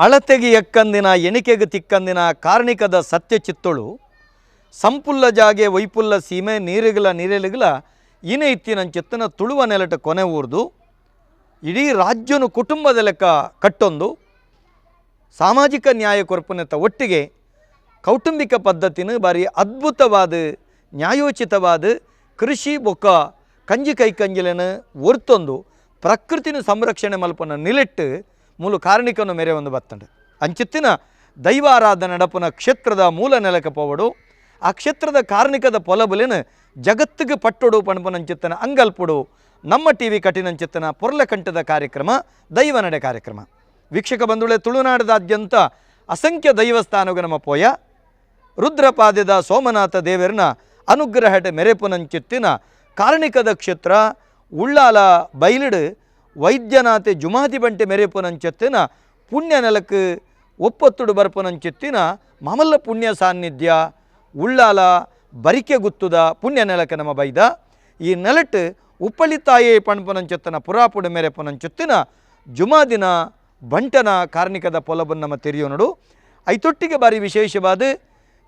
ಅಳತೆಗೆ ಎಕ್ಕಂದಿನ ಎಣಿಕೆಗೆ ತಿಕ್ಕಂದಿನ ಕಾರ್ಣಿಕದ ಸತ್ಯ ಚಿತ್ತೊಳು ಸಂಪುಲ್ಲ ಜಾಗೆ ವೈಪುಲ್ಲ ಸೀಮೆ ನೀರುಗಳ ನೀರೆಲುಗಳ ಇನೇ ಇತ್ತಿನಂಚಿತ್ತನ ತುಳುವ ನೆಲಟ ಕೊನೆ ಊರ್ದು ಇಡೀ ರಾಜ್ಯನು ಕುಟುಂಬದ ಲೆಕ್ಕ ಕಟ್ಟೊಂದು ಸಾಮಾಜಿಕ ನ್ಯಾಯ ಕೊರಪುನೆತ್ತ ಒಟ್ಟಿಗೆ ಕೌಟುಂಬಿಕ ಪದ್ಧತಿನ ಬಾರಿ ಅದ್ಭುತವಾದ ನ್ಯಾಯೋಚಿತವಾದ ಕೃಷಿ ಬೊಕ್ಕ ಕಂಜಿ ಕೈ ಕಂಜಿಲನ ಒರ್ತೊಂದು ಪ್ರಕೃತಿನ ಸಂರಕ್ಷಣೆ ಮಲ್ಪನ ನಿಲೆಟ್ಟು ಮೂಲ ಕಾರಣಿಕನು ಮೇರೆ ಒಂದು ಬತ್ತಂಡು ಅಂಚಿತ್ತಿನ ದೈವಾರಾಧನೆ ನಡಪುನ ಕ್ಷೇತ್ರದ ಮೂಲ ನೆಲಕ ಪೋವಡು ಆ ಕ್ಷೇತ್ರದ ಕಾರ್ಣಿಕದ ಪೊಲಬುಲಿನ ಜಗತ್ತಿಗೆ ಪಟ್ಟೊಡು ಪಣಪನಂಚಿತ್ತನ ಅಂಗಲ್ಪುಡು ನಮ್ಮ ಟಿ ವಿ ಕಠಿಣಂಚಿತ್ತನ ಪೊರ್ಲಕಂಠದ ಕಾರ್ಯಕ್ರಮ ದೈವ ನಡೆ ಕಾರ್ಯಕ್ರಮ. ವೀಕ್ಷಕ ಬಂಧುಗಳೇ, ತುಳುನಾಡದಾದ್ಯಂತ ಅಸಂಖ್ಯ ದೈವಸ್ಥಾನಗ ನಮ್ಮ ಪೋಯ ರುದ್ರಪಾದದ ಸೋಮನಾಥ ದೇವರನ ಅನುಗ್ರಹಟ ಮೆರೆಪುನಂಚಿತ್ತಿನ ಕಾರ್ಣಿಕದ ಕ್ಷೇತ್ರ ಉಳ್ಳಾಲ ಬೈಲಿಡು ವೈದ್ಯನಾಥೆ ಜುಮಾದಿ ಬಂಟೆ ಮೆರೆಪುನಂಚಿತ್ತಿನ ಪುಣ್ಯ ನೆಲಕ್ಕೆ ಒಪ್ಪತ್ತುಡು ಬರ್ಪುನಂಚಿತ್ತಿನ ಮಾಮಲ್ಲ ಪುಣ್ಯ ಸಾನ್ನಿಧ್ಯ ಉಳ್ಳಾಲ ಬರಿಕೆ ಗುತ್ತುದ ಪುಣ್ಯ ನೆಲಕ್ಕೆ ನಮ್ಮ ಬೈದ ಈ ನೆಲಟ್ಟು ಉಪ್ಪಳಿತಾಯೇ ಪಣಪುನಂಚಿತ್ತನ ಪುರಾಪುಡು ಮೆರೆಪುನಂಚಿತ್ತಿನ ಜುಮಾದಿನ ಬಂಟನ ಕಾರ್ಣಿಕದ ಪೊಲಬನ್ನು ನಮ್ಮ ತೆರೆಯೋನಡು. ಐತೊಟ್ಟಿಗೆ ಬಾರಿ ವಿಶೇಷವಾದ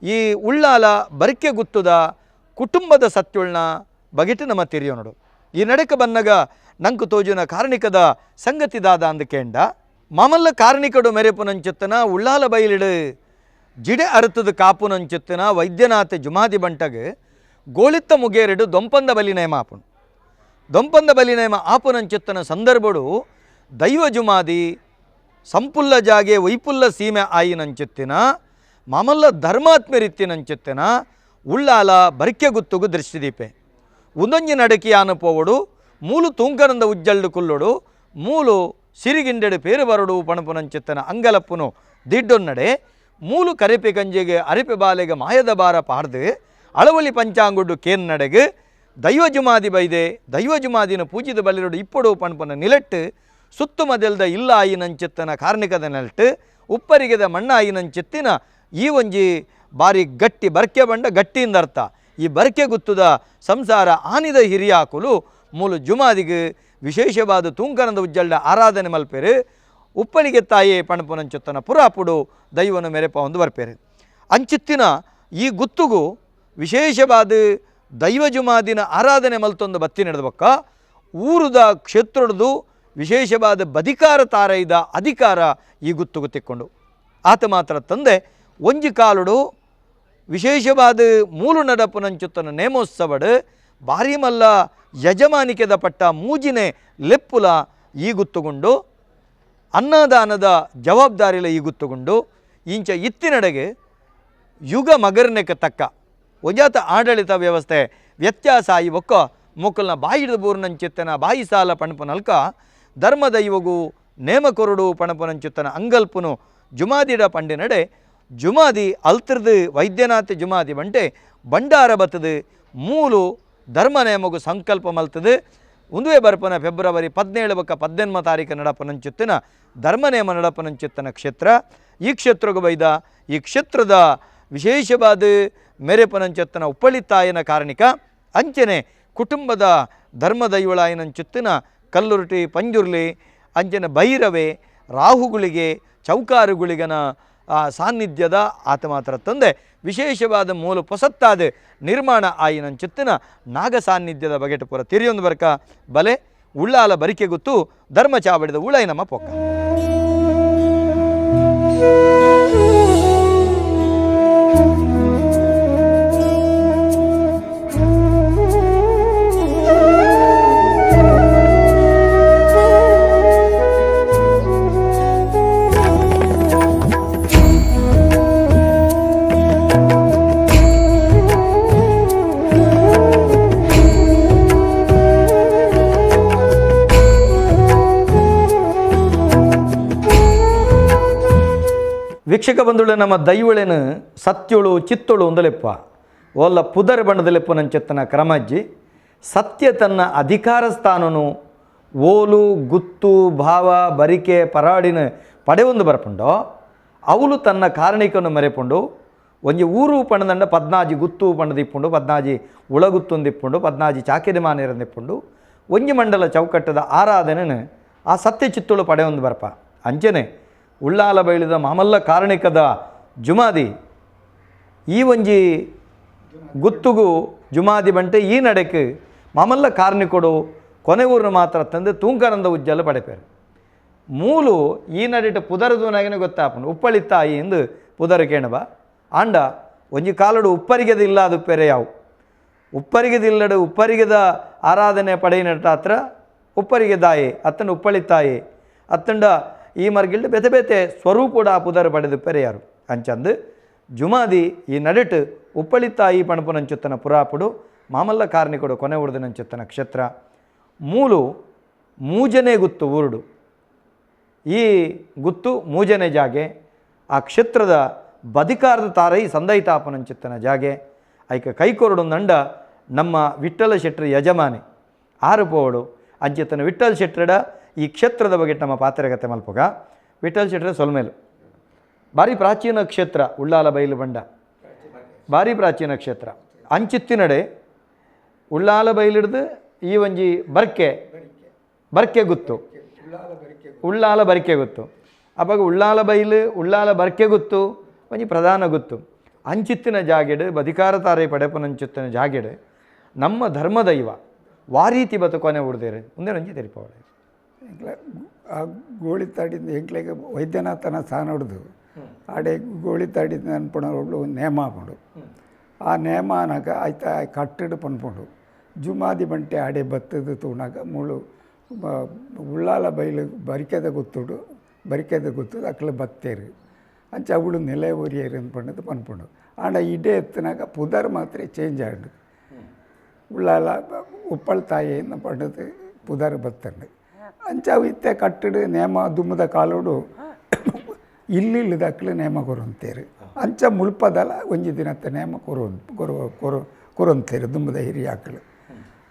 ಈ ಉಳ್ಳಾಲ ಬರಿಕೆ ಗುತ್ತುದ ಕುಟುಂಬದ ಸತ್ಯುಳ್ನ ಬಗೆಟು ನಮ್ಮ ತೆರೆಯೋನಡು. ಈ ನಡಕ ಬನ್ನಗ ನಂಕು ತೋಜುನ ಕಾರ್ಣಿಕದ ಸಂಗತಿ ದಾದ ಅಂದಕೇಂಡ ಮಾಮಲ್ಲ ಕಾರ್ಣಿಕಡು ಮೆರೆಪುನಂಚಿತ್ತನ ಉಳ್ಳಾಲ ಬೈಲಿಡು ಜಿಡೆ ಅರುತದ ಕಾಪುನಂಚಿತ್ತನ ವೈದ್ಯನಾಥ ಜುಮಾದಿ ಬಂಟಗೆ ಗೋಳಿತ್ತ ಮುಗೇರಡು ದೊಂಪಂದ ಬಲಿ ನೇಮ ಆಪುನು. ದೊಂಪಂದ ಬಲಿ ನೇಮ ಆಪುನಂಚಿತ್ತನ ಸಂದರ್ಭಡು ದೈವ ಜುಮಾದಿ ಸಂಪುಲ್ಲ ಜಾಗೆ ವೈಪುಲ್ಲ ಸೀಮೆ ಆಯಿನಂಚಿತ್ತಿನ ಮಾಮಲ್ಲ ಧರ್ಮಾತ್ಮರಿತ್ತಿನಂಚಿತ್ತಿನ ಉಳ್ಳಾಲ ಬರಿಕೆ ಗುತ್ತುಗು ದೃಷ್ಟಿದೀಪೆ ಉಂದೊಂಜಿ ನಡಕಿ ಆನಪೋವಡು ಮೂಲು ತೂಂಕನಂದ ಉಜ್ಜಲ್ಡು ಕುಲ್ಲೊಡು ಮೂಲು ಸಿರಿಗಿಂಡೆಡು ಪೇರು ಬರಡು ಪಣಪುನಂಚಿತ್ತನ ಅಂಗಲಪ್ಪುನು ದಿಡ್ಡೊನ್ನಡೆ ಮೂಲು ಕರೆಪೆ ಕಂಜೆಗೆ ಅರಿಪೆ ಬಾಲೆಗೆ ಮಾಯದ ಬಾರ ಪಾಡ್ದು ಅಳವಲಿ ಪಂಚಾಂಗುಡ್ಡು ಕೇನ್ ನಡೆಗೆ ದೈವ ಜುಮಾದಿ ಬೈದೆ ದೈವ ಜುಮಾದಿನ ಪೂಜಿದ ಬಲಿರಡು ಇಪ್ಪಡು ಪಣಪನ ನಿಲೆಟ್ಟು ಸುತ್ತು ಮದೆಲ್ದ ಇಲ್ಲ ಆಯಿನಂಚಿತ್ತನ ಕಾರ್ಣಿಕದ ನೆಲಟ್ಟು ಉಪ್ಪರಿಗೆದ ಮಣ್ಣಾಯಿನಂಚಿತ್ತಿನ ಈ ಒಂಜಿ ಬಾರಿ ಗಟ್ಟಿ ಬರ್ಕೆ ಬಂಡ ಗಟ್ಟಿಯಿಂದ ಅರ್ಥ ಈ ಬರ್ಕೆ ಗುತ್ತುದ ಸಂಸಾರ ಆನಿದ ಹಿರಿಯಾಕುಲು ಮೂಲು ಜುಮಾದಿಗೆ ವಿಶೇಷವಾದ ತೂಂಕನದ ಉಜ್ಜಲ್ಡ ಆರಾಧನೆ ಮಲ್ಪೇರು ಉಪ್ಪಳಿಗೆ ತಾಯೇ ಪಣಪುನಂಚುತ್ತನ ಪುರಾಪುಡು ದೈವನ ಮೆರೆಪ ಒಂದು ಬರ್ಪೇರು. ಅಂಚಿತ್ತಿನ ಈ ಗುತ್ತುಗು ವಿಶೇಷವಾದ ದೈವ ಜುಮಾದಿನ ಆರಾಧನೆ ಮಲ್ತೊಂದು ಬತ್ತಿ ನಡೆದಬಕ್ಕ ಊರುದ ಕ್ಷೇತ್ರದ್ದು ವಿಶೇಷವಾದ ಬಧಿಕಾರ ತಾರೈದ ಅಧಿಕಾರ ಈ ಗುತ್ತುಗು ತಿಕ್ಕೊಂಡು ಆತ ಮಾತ್ರ ತಂದೆ ಒಂಜಿ ಕಾಲುಡು ವಿಶೇಷವಾದ ಮೂಲು ನಡಪುನಂಚುತ್ತನ ನೇಮೋತ್ಸವಡು ಭಾರಿ ಮಲ್ಲ ಯಜಮಾನಿಕೆದ ಪಟ್ಟ ಮೂಜಿನೆ ಲೆಪ್ಪುಲ ಈ ಗುತ್ತುಗೊಂಡು ಅನ್ನದಾನದ ಜವಾಬ್ದಾರಿಲ ಈ ಗುತ್ತುಗೊಂಡು ಇಂಚ ಇತ್ತಿನಡೆಗೆ ಯುಗ ಮಗರ್ನೆಕ್ಕೆ ತಕ್ಕ ಒಂಜಾತ ಆಡಳಿತ ವ್ಯವಸ್ಥೆ ವ್ಯತ್ಯಾಸ ಆಯಿ ಒಕ್ಕ ಮೊಕ್ಕಲ್ನ ಬಾಯಿಡಿದ ಬೋರ್ನಂಚಿತ್ತನ ಬಾಯಿ ಸಾಲ ಪಣಪುನಲ್ಕ ಧರ್ಮದೈವಗು ನೇಮಕೊರಡು ಪಣಪುನಂಚಿತ್ತನ ಅಂಗಲ್ಪುನು ಜುಮಾದಿಡ ಪಂಡಿನಡೆ ಜುಮಾದಿ ಅಲ್ತಿರ್ದು ವೈದ್ಯನಾಥ ಜುಮಾದಿ ಬಂಟೆ ಬಂಡಾರ ಬತ್ತದು ಮೂಲು ಧರ್ಮ ನೇಮಗು ಸಂಕಲ್ಪ ಮಲ್ತದು ಉಂದುವೆ ಬರ್ಪನ ಫೆಬ್ರವರಿ 17 ಬಕ್ಕ 18 ತಾರೀಕು ನಡಪನಂಚುತ್ತಿನ ಧರ್ಮನೇಮ ನಡಪನಂಚುತ್ತನ ಕ್ಷೇತ್ರ ಈ ಕ್ಷೇತ್ರಗೂ ಬೈದ ಈ ಕ್ಷೇತ್ರದ ವಿಶೇಷವಾದ ಮೆರೆಪನಂಚುತ್ತನ ಉಪ್ಪಳಿತಾಯನ ಕಾರಣಿಕ ಅಂಚನೆ ಕುಟುಂಬದ ಧರ್ಮದೈವಳಾಯನಂಚುತ್ತಿನ ಕಲ್ಲುರುಟಿ ಪಂಜುರ್ಲಿ ಅಂಚನೆ ಭೈರವೆ ರಾಹುಗಳಿಗೆ ಚೌಕಾರುಗಳಿಗನ ಆ ಸಾನ್ನಿಧ್ಯದ ಆತ ಮಾತ್ರ ತಂದೆ ವಿಶೇಷವಾದ ಮೂಲ ಪೊಸತ್ತಾದ ನಿರ್ಮಾಣ ಆಯಿನಂಚಿತ್ತಿನ ನಾಗ ಸಾನ್ನಿಧ್ಯದ ಬಗೆಟಪುರ ತಿರಿಯೊಂದು ಬರ್ಕ ಬಲೆ ಉಳ್ಳಾಲ ಬರಿಕೆ ಗೊತ್ತು ಧರ್ಮ ಚಾವಡಿದ ಉಳೈ ನಮ್ಮ ಪೊಕ್ಕ. ವೀಕ್ಷಕ ಬಂಧುಳೆ, ನಮ್ಮ ದೈವಳೆನು ಸತ್ಯಳು ಚಿತ್ತೊಳು ಒಂದಲೆಪ್ಪ ಓಲ್ಲ ಪುದರ್ ಬಣ್ಣದಲೆಪ್ಪ ನಂಚೆತ್ತನ ಕ್ರಮಜ್ಜಿ ಸತ್ಯ ತನ್ನ ಅಧಿಕಾರ ಸ್ಥಾನನು ಓಲು ಗುತ್ತು ಭಾವ ಬರಿಕೆ ಪರಾಡಿನ ಪಡೆಯೊಂದು ಬರಪುಂಡೋ ಅವಳು ತನ್ನ ಕಾರಣಿಕನ್ನು ಮರೆಪುಂಡು ಒಂಜಿ ಊರು ಪಣದಂಡ ಪದ್ನಾಜಿ ಗುತ್ತು ಪಣದಿಪ್ಪುಂಡು ಪದ್ನಾಜಿ ಉಳಗುತ್ತೊಂದಿಪ್ಪುಂಡು ಪದ್ನಾಜಿ ಚಾಕಿರಿ ಮಾನೇರಂದಿಪ್ಪುಂಡು ಒಂಜಿ ಮಂಡಲ ಚೌಕಟ್ಟದ ಆರಾಧನೆನು ಆ ಸತ್ಯ ಚಿತ್ತುಳು ಪಡೆಯೊಂದು ಬರಪ. ಅಂಚನೆ Ullal ಬೈಲಿದ ಮಾಮಲ್ಲ ಕಾರಣಿಕದ ಜುಮಾದಿ ಈ ಒಂಜಿ ಗುತ್ತುಗು ಜುಮಾದಿ ಬಂಟೆ ಈ ನಡೆಕ್ ಮಾಮಲ್ಲ ಕಾರ್ಣಿಕೊಡು ಕೊನೆ ಊರಿನ ಮಾತ್ರ ತಂದು ತೂಂಕನಂದ ಉಜ್ಜಲ ಪಡೆಪೇರು. ಮೂಲು ಈ ನಡಿಟ ಪುದರದೂನಾಗಿನ ಗೊತ್ತಾಪನು ಉಪ್ಪಳಿ ತಾಯಿ ಎಂದು ಪುದರ ಕೇಣಬ ಆಂಡ ಒಂಜಿ ಕಾಲಡು ಉಪ್ಪರಿಗೆದಿಲ್ಲ ಅದು ಪೆರೆ ಯಾವು ಉಪ್ಪರಿಗೆದಿಲ್ಲಡು ಉಪ್ಪರಿಗೆದ ಆರಾಧನೆ ಪಡೆಯಿನಟ ಹತ್ರ ಉಪ್ಪರಿಗೆ ದಾಯಿ ಅತ್ತಂಡ ಉಪ್ಪಳಿ ತಾಯಿ ಅತ್ತಂಡ ಈ ಮರ್ಗಿಲ್ಡು ಬೇತೆ ಬೇತೆ ಸ್ವರೂಪುಡ ಆ ಪುದರ ಪಡೆದು ಪೆರೆಯಾರು ಅಂಚಂದು ಜುಮಾದಿ ಈ ನಡಿಟು ಉಪ್ಪಳಿ ತಾಯಿ ಪಣಪುನಂಚುತ್ತನ ಪುರಾಪುಡು ಮಾಮಲ್ಲ ಕಾರ್ಣಿಕೊಡು ಕೊನೆ ಉಡ್ದನಂಚುತ್ತನ ಕ್ಷೇತ್ರ. ಮೂಲು ಮೂಜನೆ ಗುತ್ತು ಊರುಡು ಈ ಗುತ್ತು ಮೂಜನೆ ಜಾಗೆ ಆ ಕ್ಷೇತ್ರದ ಬದಿಕಾರದ ತಾರೈ ಸಂದೈತಾಪನಂಚಿತ್ತನ ಜಾಗೆ ಐಕ ಕೈಕೊರಡು ನಂಡ ನಮ್ಮ ವಿಠ್ಠಲ ಶೆಟ್ಟರ ಯಜಮಾನಿ ಆರು ಪೋವಡು ಅಂಚಿತ್ತನ ವಿಠ್ಠಲ ಶೆಟ್ಟರಡ ಈ ಕ್ಷೇತ್ರದ ಬಗ್ಗೆ ನಮ್ಮ ಪಾತ್ರಗತೆ ಮಲ್ಪಗ. ವಿಠ್ಠಲ ಶೆಟ್ಟರ ಸೊಲ್ಮೇಲು ಭಾರಿ ಪ್ರಾಚೀನ ಕ್ಷೇತ್ರ ಉಳ್ಳಾಲ ಬೈಲು ಬಂಡ ಭಾರಿ ಪ್ರಾಚೀನ ಕ್ಷೇತ್ರ. ಅಂಚಿತ್ತಿನಡೆ ಉಳ್ಳಾಲ ಬೈಲಿಡ್ದು ಈ ಒಂಜಿ ಬರ್ಕೆ ಬರ್ಕೆ ಗುತ್ತು ಉಳ್ಳಾಲ ಬರಿಕೆ ಗುತ್ತು ಅವಾಗ ಉಳ್ಳಾಲ ಬೈಲು ಉಳ್ಳಾಲ ಬರ್ಕೆ ಗುತ್ತು ಒಂಜಿ ಪ್ರಧಾನ ಗುತ್ತು. ಅಂಚಿತ್ತಿನ ಜಾಗೆಡು ಬದಿಕಾರ ತಾರೆ ಪಡೆಪನಂಚಿತ್ತಿನ ಜಾಗೆಡು ನಮ್ಮ ಧರ್ಮದೈವ ವಾರೀತಿ ಬದುಕೊನೆ ಉಡ್ದೇರು ಮುಂದೆ ಒಂಜಿ ತೆರಿಪವಳೆ. ಆ ಗೋಳಿ ತಾಡಿಂದ ಎಂಕ್ಲೆಗೆ ವೈದ್ಯನಾಥನ ಸ್ಥಾನ ಹೊಡೆದು ಆಡೆ ಗೋಳಿ ತಾಡಿದ ಅನ್ಪಣ ನೇಮ ಹಾಕೊಂಡು ಆ ನೇಮ ಅನ್ನಾಗ ಆಯ್ತಾ ಕಟ್ಟಡ ಪನ್ಪುಂಡು ಜುಮಾದಿ ಬಂಟೆ ಆಡೆ ಬತ್ತದ ತೂಣಾಗ ಮುಳು ಉಳ್ಳಾಲ ಬೈಲು ಬರಿಕೆದ ಗೊತ್ತುಡು ಬರಿಕೆದ ಗೊತ್ತದು ಅಕ್ಲ ಬತ್ತೇರು ಅಂಚ ಅವಳು ನೆಲೆ ಒರಿಯರು ಅನ್ಪಣ್ಣದು ಪನ್ಪುಂಡು. ಆಂಡ ಇಡೇ ಎತ್ತನಾಗ ಪುದರ್ ಮಾತ್ರ ಚೇಂಜ್ ಆಂಡು ಉಳ್ಳಾಲ ಉಪ್ಪಳ ತಾಯಿಯನ್ನು ಪಣ್ಣದು ಪುದರ್ ಬತ್ತಂಡು ಅಂಚ ಅವು ಇತ್ತೆ ಕಟ್ಟಡು ನೇಮ ದುಮ್ಮದ ಕಾಲೋಡು ಇಲ್ಲಿಲ್ಲದ ಅಕ್ಲು ನೇಮ ಕೊರೊಂತೇರು ಅಂಚ ಮುಳ್ಪದಲ ಒಂಜಿ ದಿನತ್ತ ನೇಮ ಕೊರೊ ಕೊರೋ ಕೊರೋ ಕೊರೊಂತೇರು ದುಮ್ಮದ ಹಿರಿಯ ಆಕಳು.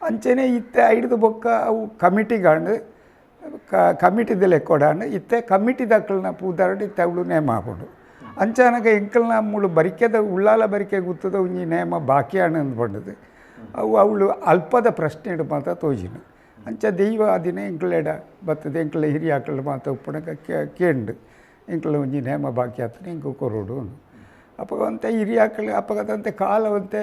ಅಂಚೆನೆ ಇತ್ತೆ ಐಡ್ದು ಬೊಕ್ಕ ಅವು ಕಮಿಟಿಗಾಂಡು ಕಮಿಟಿದ ಲೆಕ್ಕೊಡಾಂಡು ಇತ್ತೆ ಕಮಿಟಿದಕ್ಕಲ್ನ ಪೂದಾರಡು ಇತ್ತೆ ಅವಳು ನೇಮ ಹಾಕೊಂಡು ಅಂಚಾನಗ ಎಂಕಲ್ನ ಮುಳು ಬರಿಕೆದ ಉಳ್ಳಾಲ ಬರಿಕೆ ಗುತ್ತದ ಒಂಜಿ ನೇಮ ಬಾಕಿ ಹಣ್ಣು ಅಂದ್ಕೊಂಡದು ಅವು ಅವಳು ಅಲ್ಪದ ಪ್ರಶ್ನೆ ಮಾತ್ರ ತೋಜಿನ ಅಂಚ ದೈವ ಅದಿನ ಎಂಕ್ಲೆಡ ಬತ್ತದ ಎಂಕ್ಲ ಹಿರಿಯ ಆಕಳು ಮಾತ ಉಪ್ಪಣಕ ಕೇಂಡು ಎಂಕ್ಲ ಒಂಜಿ ನೇಮ ಬಾಕಿ ಆತನ ಎಂಕು ಕೊರೋಡು ಅಪ್ಪಗಂತೆ ಹಿರಿಯ ಆಕಳು ಅಪ್ಪಗದಂತೆ ಕಾಲವಂತೆ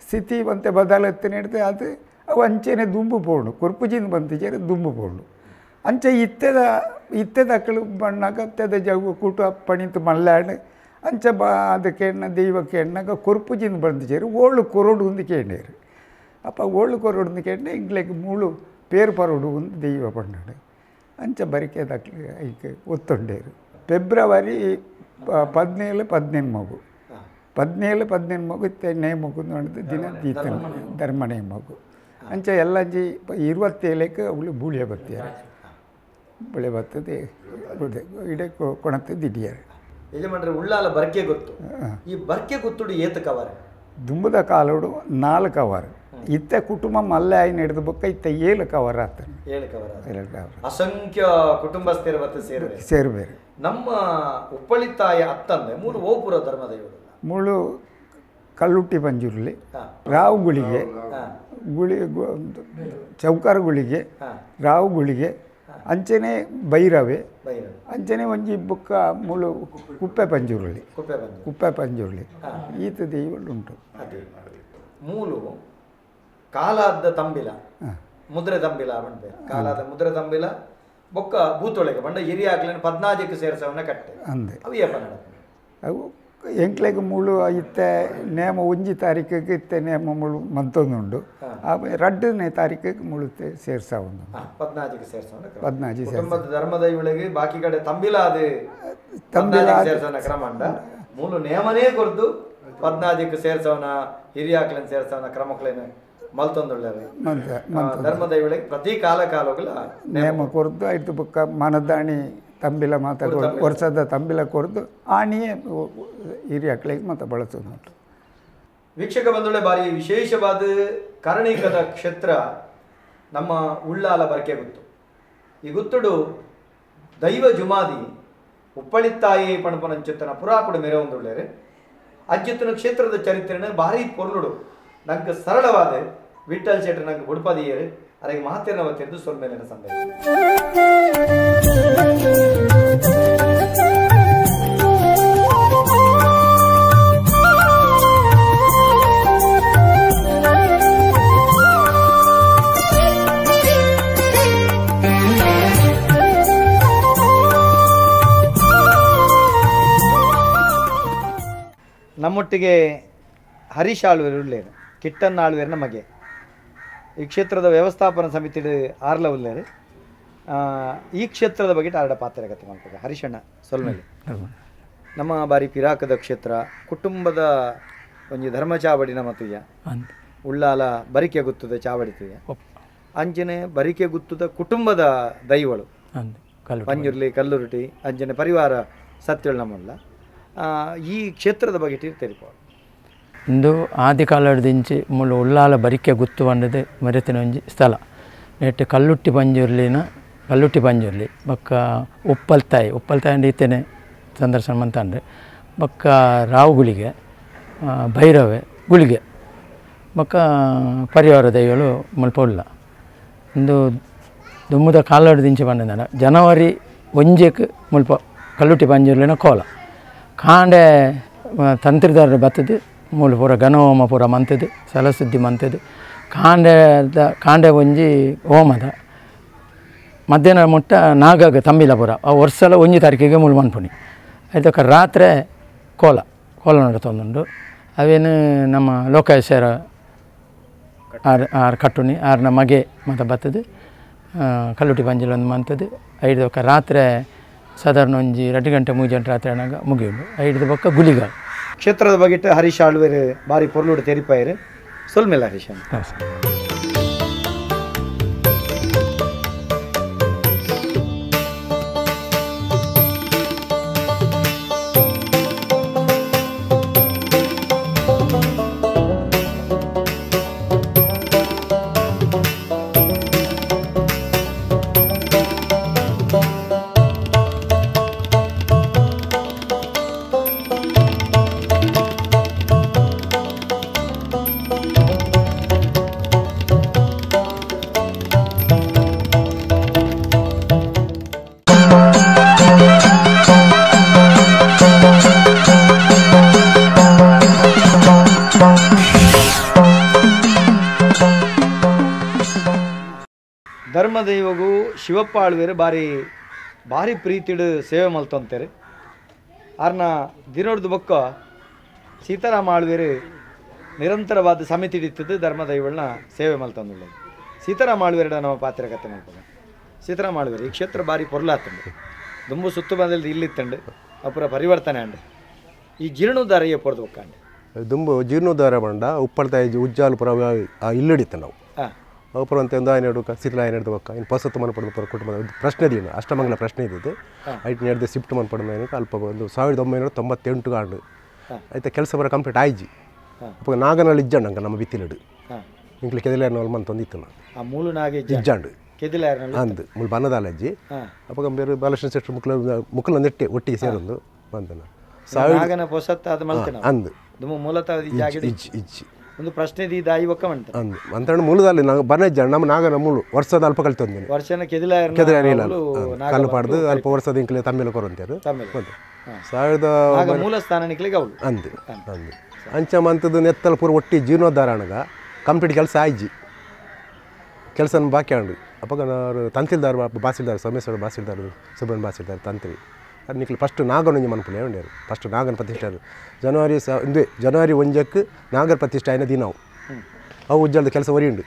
ಸ್ಥಿತಿ వంತೆ ಬದಲತ್ತೆ ಹಿಡಿದು ಅದು ಅವು ಅಂಚೆನೆ ದುಂಬು ಪೋಣು ಕೊರ್ಪುಜಿಂದ ಬಂತಿಜೇರು ದುಂಬು ಪೋಣು ಅಂಚೆ ಇತ್ತೆದ ಇತ್ತೆದಕ್ಕಳು ಬಣ್ಣಾಗ ಅತ್ತೆದ ಜಗು ಕೂಟ ಪಣಿತು ಮಲ್ಲಾಡು ಅಂಚ ಬಾ ಅದಕ್ಕೆ ಎಣ್ಣ ದೈವಕ್ಕೆ ಎಣ್ಣಾಗ ಕೊರ್ಪುಜಿಂದ ಬಂದಿಜೇರು ಓಳು ಕೊರೋಡು ಒಂದು ಕೇಂಡೇರು ಅಪ್ಪ ಓಳು ಕೊರೋಡು ಒಂದು ಕೇಂಡೆ ಇಂಗ್ಲೆಗ್ ಮೂಳು ಪೇರು ಪರೋಡು ಒಂದು ದೈವ ಪಣ್ಣಾಡು ಅಂಚ ಬರಿಕೆ ದಕ್ಲು ಐಕೆ ಒತ್ತೊಂಡೇರು. ಫೆಬ್ರವರಿ 17 18 17 18 ಇತ್ತೆ ನೇಮಗು ನೋಡಿದ ದಿನ ದೀತನ ಧರ್ಮ ನೇಮಗು ಅಂಚ ಎಲ್ಲಂಜಿ 27ಕ್ಕೆ ಅವಳು ಬೂಳಿಯ ಬತ್ತಿಯಾರೆ ಬೂಳಿಯ ಬತ್ತದೆ ಇಡೇ ಕೊಣತೆ ದಿಡಿಯಾರೆ. ಯಜಮಾನ್ರೆ ಉಳ್ಳಾಲ ಬರ್ಕೆ ಗೊತ್ತು ಈ ಬರ್ಕೆ ಗೊತ್ತುಡು ಏತ ಕವರ ದುಂಬದ ಕಾಲೋಡು 4 ಕವರ್ ಇತ್ತೆ ಕುಟುಂಬ ಮಲ್ಲೆ ಆಯ್ನ ಹಿಡಿದು ಬೊಕ್ಕ ಇತ್ತೆ 7 ಕವರ್ ಆತನ 7 ಕವರ್ 7 ಕವರ್ ಅಸಂಖ್ಯ ಕುಟುಂಬಸ್ಥರ ಬತ್ತ ಸೇರ್ಬೇರು ಸೇರ್ಬೇರು. ನಮ್ಮ ಉಪ್ಪಳಿತಾಯ ಅತ್ತಂದೆ ಮೂರು ಓಪುರ ಧರ್ಮದೈವರು ಮುಳು ಕಲ್ಲುಟ್ಟಿ ಪಂಜುರ್ಲಿ ರಾವು ಗುಳಿಗೆ ಗುಳಿ ಚೌಕಾರ ಗುಳಿಗೆ ರಾವು ಗುಳಿಗೆ ಅಂಚೆನೆ ಭೈರವೆ ಅಂಚೆನೆ ಒಂಜಿ ಬೊಕ್ಕ ಮುಳು ಕುಪ್ಪೆ ಪಂಜುರ್ಲಿ ಕುಪ್ಪೆ ಪಂಜುರ್ಲಿ ಈತ ದೈವಗಳು ಉಂಟು. ಮೂಲು ಕಾಲಾದ ತಂಬಿಲ ಮುದ್ರೆ ತಂಬಿಲ ಬಂಡೆ ಕಾಲಾದ ಮುದ್ರೆ ತಂಬಿಲ ಬೊಕ್ಕ ಭೂತೊಳಗೆ ಬಂಡ ಹಿರಿಯ ಆಗ್ಲೇನು 14ಕ್ಕೆ ಸೇರಿಸವನ್ನ ಕಟ್ಟೆ ಅಂದೆ ಅವು ಏಪ ನಡಪುಂಡು ಅವು ಎಂಕ್ಲೆಗ್ ಮುಳು ಇತ್ತೆ ನೇಮ 1 ತಾರೀಕಿಗೆ ಇತ್ತೆ ನೇಮ ಮುಳು ಮಂತೊಂದುಂಡು ಆ 2ನೇ ತಾರೀಕಿಗೆ ಮುಳುತ್ತೆ ಸೇರ್ಸಾವೊಂದು 14ಕ್ಕೆ ಸೇರ್ಸವನ್ನ 14 ಕುಟುಂಬದ ಧರ್ಮದೈವಳಿಗೆ ಬಾಕಿ ಕಡೆ ತಂಬಿಲ ಅದು ತಂಬಿಲ ಸೇರ್ಸವನ ಕ್ರಮ ಅಂಡ ಮೂಲು ನೇಮನೇ ಕೊರ್ದು 14ಕ್ಕೆ ಸೇರ್ಸವನ ಹಿರಿಯಾಕ್ಲೆನ್ ಸೇರ್ಸವನ ಕ್ರಮಕ್ಲೇನ ಮಲ್ತೊಂದುಳ್ಳೇರು ಧರ್ಮದೈವಳಿಗೆ ಪ್ರತಿ ಕಾಲ ಕಾಲಗಳ ನೇಮ ಕೊರ್ದು ಆಯ್ತು ಬೊಕ್ಕ ಮನದಾಣಿ ತಂಬಿಲ ಮಾತ ವರ್ಷದ ತಂಬಿಲ ಕೊರ್ದು ಆಣಿಯೇ ಹಿರಿಯಾಕ್ಳಿಗೆ ಮಾತ ಬಳಸೋದು. ವೀಕ್ಷಕ ಬಂಧುಗಳೇ, ಬಾರಿ ವಿಶೇಷವಾದ ಕಾರಣಿಕದ ಕ್ಷೇತ್ರ ನಮ್ಮ ಉಳ್ಳಾಲ ಬರ್ಕೆ ಗುತ್ತು. ಈ ಗುತ್ತುಡು ದೈವ ಜುಮಾದಿ ಉಪ್ಪಳಿತ್ತಾಯಿ ಪಣಪನಂಚುತ್ತನ ಪುರಾಪುಡು ಮೆರವೊಂದುಳ್ಳೇರು ಅಜ್ಜಿತ್ತನ ಕ್ಷೇತ್ರದ ಚರಿತ್ರೆನ ಭಾರಿ ಪೊರ್ಲುಡು ನಂಗೆ ಸರಳವಾದ ವಿಠಲ್ ಶೆಟ್ಟರ್ ನಂಗೆ ಬುಡ್ಪದಿಯರು ಅದಕ್ಕೆ ಮಾತಿನ ತಿಳಿದು ಸೊಲ್ಮೇಲಿನ ಸಂದೇಶ. ನಮ್ಮೊಟ್ಟಿಗೆ ಹರೀಶ್ ಆಳ್ವೇರು ಉಳ್ಳೇರು, ಕಿಟ್ಟಣ್ಣ ಆಳ್ವೇರು ನಮಗೆ ಈ ಕ್ಷೇತ್ರದ ವ್ಯವಸ್ಥಾಪನಾ ಸಮಿತಿ ಆರ್ಲ ಉಳ್ಳೇರು. ಈ ಕ್ಷೇತ್ರದ ಬಗ್ಗೆ ಆರಡ ಪಾತ್ರ ಕತೆ ಮಾಡ್ಬೇಕು. ಹರೀಶಣ್ಣ ಸೊಲ್ಮೇಲೆ, ನಮ್ಮ ಬಾರಿ ಪಿರಾಕದ ಕ್ಷೇತ್ರ, ಕುಟುಂಬದ ಒಂಜಿ ಧರ್ಮ ಚಾವಡಿ ನಮ್ಮ ತುಯ್ಯ ಉಳ್ಳಾಲ ಬರಿಕೆ ಗುತ್ತದ ಚಾವಡಿ ತುಯ್ಯ, ಅಂಜನೆ ಬರಿಕೆ ಗುತ್ತದ ಕುಟುಂಬದ ದೈವಳು ಪಂಜುರ್ಲಿ ಕಲ್ಲುರುಟಿ ಅಂಜನೆ ಪರಿವಾರ ಸತ್ಯಳು ನಮ್ಮಲ್ಲ. ಈ ಕ್ಷೇತ್ರದ ಬಗ್ಗೆ ತೆರಿಪೋ. ಇಂದು ಆದಿಕಾಲದಿಂಚಿ ಮುಳ್ಳು ಉಳ್ಳಾಲ ಬರಿಕೆ ಗುತ್ತು ಬಂದದ್ದು ಮರೆತಿನ ಒಂಜಿ ಸ್ಥಳ. ನೆಟ್ಟು ಕಲ್ಲುಟ್ಟಿ ಪಂಜುರ್ಲಿನ ಕಲ್ಲುಟ್ಟಿ ಪಂಜುರ್ಲಿ ಬೊಕ್ಕ ಉಪ್ಪಲ್ತಾಯಿ, ಉಪ್ಪಲ್ತಾಯಿ ಅಂಡ್ ಇತ್ತೇನೆ ಸಂದರ್ಶನ ಮಂತಂದ್ರೆ ಬೊಕ್ಕ ರಾವು ಗುಳಿಗೆ, ಭೈರವೆ ಗುಳಿಗೆ ಬೊಕ್ಕ ಪರಿವಾರ ದೈವಳು ಮುಲ್ಪ ಉಳ್ಳ. ಇಂದು ದುಮ್ಮುದ ಕಾಲದಿಂಚಿ ಬಂದ ಜನವರಿ 1ಕ್ಕೆ ಮುಲ್ಪ ಕಲ್ಲುಟ್ಟಿ ಪಂಜುರ್ಲಿನ ಕೋಲ ಕಾಂಡೆ ತಂತ್ರಿದಾರರು ಬತ್ತದು ಮೂಲ ಪೂರ ಗಣಹೋಮ ಪೂರ ಮಂತದ್ದು ಸಲಸುದ್ದಿ ಮಂತದ್ದು ಕಾಂಡೆದ ಕಾಂಡೆ ಒಂಜಿ ಹೋಮದ ಮಧ್ಯಾಹ್ನ ಮುಟ್ಟ ನಾಗಾಗ ತಂಬಿಲಪುರ ಆ ವರ್ಷಲ 1 ತಾರೀಕಿಗೆ ಮೂಲ ಮನ್ಪುಣಿ ಅದಕ್ಕೆ ರಾತ್ರಿ ಕೋಲ ಕೋಲ ನಡತೊಂದುಂಡು. ಅವೇನು ನಮ್ಮ ಲೋಕೇಶ್ವರ ಆರ್ ಆರ್ ಕಟ್ಟುಣಿ ಆರ್ನ ಮಗೆ ಮತ್ತು ಬತ್ತದು ಕಲ್ಲುಟ್ಟಿ ಪಂಜುರ್ಲಿ ಮಂತದ್ದು ಐದು ಬೊಕ್ಕ ರಾತ್ರಿ ಸಾಧಾರಣ ಒಂಜಿ 2 ಗಂಟೆ 3 ಗಂಟೆ ರಾತ್ರಿ ಆನಾಗ ಮುಗಿಯುಂಡು. ಐದು ಬೊಕ್ಕ ಗುಳಿಗ. ಕ್ಷೇತ್ರದ ಬಗ್ಗೆ ಹರೀಶ್ ಆಳ್ವೇರು ಬಾರಿ ಪೊರ್ಲುಡು ತೆರಿಪಾಯರು. ಸೊಲ್ಮೇಲೆ ಹರೀಶ್. ಧರ್ಮದೈವಗೂ ಶಿವಪ್ಪ ಆಳ್ವೇರು ಬಾರಿ ಭಾರಿ ಪ್ರೀತಿಡು ಸೇವೆ ಮಲ್ತೊಂತಾರೆ. ಆರ್ನ ದಿನೋಡ್ದು ಬೊಕ್ಕ ಸೀತಾರಾಮ ಆಳ್ವೇರು ನಿರಂತರವಾದ ಸಮಿತಿ ಹಿಡಿತದ್ದು ಧರ್ಮದೈವಳನ್ನ ಸೇವೆ ಮಲ್ತೊಂದುಳ್ಳ. ಸೀತಾರಾಮ ಆಳ್ವೇರಡ ನಮ್ಮ ಪಾತ್ರ ಕತೆ ಮಲ್ಪದ. ಸೀತಾರಾಮ ಆಳ್ವೇರು ಈ ಕ್ಷೇತ್ರ ಭಾರಿ ಪೊರ್ಲಾತಂಡು, ದುಂಬು ಸುತ್ತು ಬಂದಲ್ಲಿ ಇಲ್ಲಿತ್ತಂಡು ಅಪುರ ಪರಿವರ್ತನೆ ಅಂಡು ಈ ಜೀರ್ಣೋದ್ಧಾರ ಪೊರ್ದು ಬೊಕ್ಕಾಂಡು. ದುಂಬು ಜೀರ್ಣೋದ್ಧಾರ ಬಂಡ ಉಪ್ಪಳ್ತಾಯಿ ಉಜ್ಜಾಲು ಪುರ ಇಲ್ಲಿಡಿತ್ತು ನಾವು ಅಪುರ ಅಂತ ಒಂದು ಆಯ್ನ ಸೀತಲ ಆಯ್ನ ಬೊಕ್ಕ ಇನ್ನು ಪಸತ್ತು ಮನ್ಪಡ ಪುರ ಕುಟುಂಬದ ಪ್ರಶ್ನೆ ದಿನ ಅಷ್ಟಮಂಗಲ ಪ್ರಶ್ನೆ ಇದ್ದಿದ್ದು ಐಟ್ ನಡೆದು ಶಿಫ್ಟ್ ಮನ್ಪಡ ಅಲ್ಪ ಒಂದು 1998 ಆಂಡು ಆಯ್ತಾ ಕೆಲಸ ಬರ ಕಂಪ್ಲೀಟ್ ಆಯ್ಜಿ. ಅಪ್ಪ ನಾಗನಲ್ಲಿ ಇಜ್ಜಂಡು ಅಂಕ ನಮ್ಮ ಬಿತ್ತಿಲಿಡು ಇಂಕ್ಲೆ ಕೆದಲೇರ್ನವಲ್ ಮಂತೊಂದು ಇತ್ತು ಇಜ್ಜಾಂಡು ಅಂದು ಮುಳು ಬನ್ನದಾಲ ಅಜ್ಜಿ. ಅಪ್ಪ ಬೇರೆ ಬಾಲಕೃಷ್ಣ ಶೆಟ್ಟರು ಮುಕ್ಲ ಮುಕ್ಕಲ ನೆಟ್ಟೆ ಒಟ್ಟಿಗೆ ಸೇರೊಂದು ಬಂದನ ಅಂದು ಇಜ್ಜಿ ಇಜ್ಜಿ ಒಂದು ಪ್ರಶ್ನೆ ದಾಯಿ ಒಕ್ಕ ಮಂತ ಅಂದು ಅಂತಣ್ಣ ಮೂಲದಲ್ಲಿ ನಾವು ಬನ್ನ ನಮ್ಮ ನಾಗನ ಮೂಳು ವರ್ಷದ ಅಲ್ಪ ಕಲ್ತೊಂದಿನಿ ವರ್ಷನ ಕೆದಲೇನಿಲ್ಲ ಕಲ್ಲು ಪಾಡ್ದು ಅಲ್ಪ ವರ್ಷದ ಇಂಕ್ಲೆ ತಮ್ಮಿಲ ಕೊರಂತೇರು ಸಾವಿರದ ಮೂಲ ಸ್ಥಾನ ನಿಕ್ಲಿಗೆ ಅವಳು ಅಂದು ಅಂದು ಅಂಚ ಮಂತದ್ದು ನೆತ್ತಲ ಪೂರ ಒಟ್ಟಿ ಜೀರ್ಣೋದ್ಧಾರ ಅಣಗ ಕಂಪ್ಲೀಟ್ ಕೆಲಸ ಆಯ್ಜಿ ಕೆಲಸನ ಬಾಕಿ ಅಂಡು ಅಪ್ಪ ಅವರು ತಂತಿಲ್ದಾರು ಬಾಸಿಲ್ದಾರು ಸೋಮೇಶ್ವರ ಬಾಸಿಲ್ದಾರು ಸುಬ್ರಹ್ಮಣ್ಯ ಬಾಸಿಲ್ದಾರು ತಂತ್ರಿ ಅದು ನಿಕ್ಲು ಫಸ್ಟ್ ನಾಗನೊಂಜಿ ಮನ್ಪುಲೆ ಉಂಡೇರು ಫಸ್ಟ್ ನಾಗನ ಪ್ರತಿಷ್ಠೆ ಜನವರಿ ಜನವರಿ 1ಕ್ಕೆ ನಾಗರ ಪ್ರತಿಷ್ಠೆ ಆಯ್ನ ದಿನ ಅವು ಉಜ್ಜಲ್ದ ಕೆಲಸ ಒರಿಯುಂಡು.